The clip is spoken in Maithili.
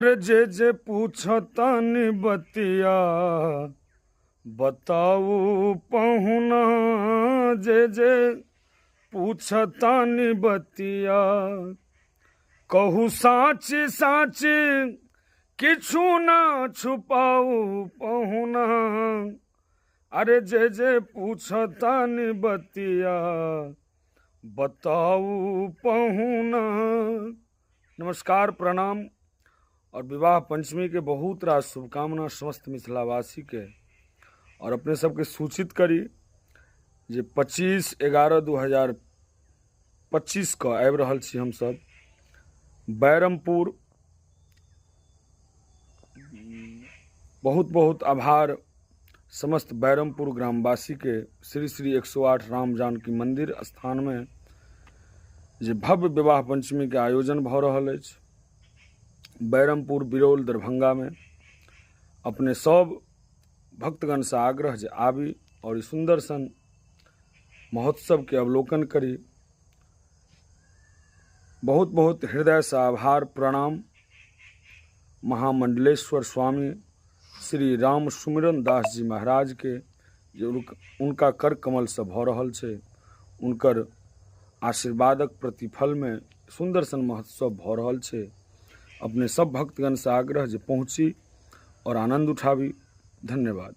जे जे पूछतनि बतिया बताउ पहुना, जे जे पूछतनि बतिया। कहू साँची साँची किछु ना छुपाउ पहुना, अरे जे जे पूछतनि बतिया बताउ पहुना। नमस्कार, प्रणाम और विवाह पंचमी के बहुत रास शुभकामना समस्त मिथिलावासी के। और अपने सबके सूचित करी जे 25/11/2025 के आबि रहल छी हमसब बैरमपुर। बहुत बहुत आभार समस्त बैरमपुर ग्रामवासी के। श्री श्री 108 राम जानकी मंदिर स्थान में जे भव्य विवाह पंचमी के आयोजन भऽ रहल अछि बैरमपुर बिरौल दरभंगा में, अपने सब भक्तगण से आग्रह जे आबी और ई सुंदर सन महोत्सव के अवलोकन करी। बहुत बहुत हृदय से आभार, प्रणाम। महामंडलेश्वर स्वामी श्री राम सुमिरन दास जी महाराज के जे उनका कर कमल से भऽ रहल छै, उनकर आशीर्वादक प्रतिफल में सुंदर सन महोत्सव भऽ रहल छै। अपने सब भक्तगण से आग्रह जे पहुँची और आनंद उठाबी। धन्यवाद।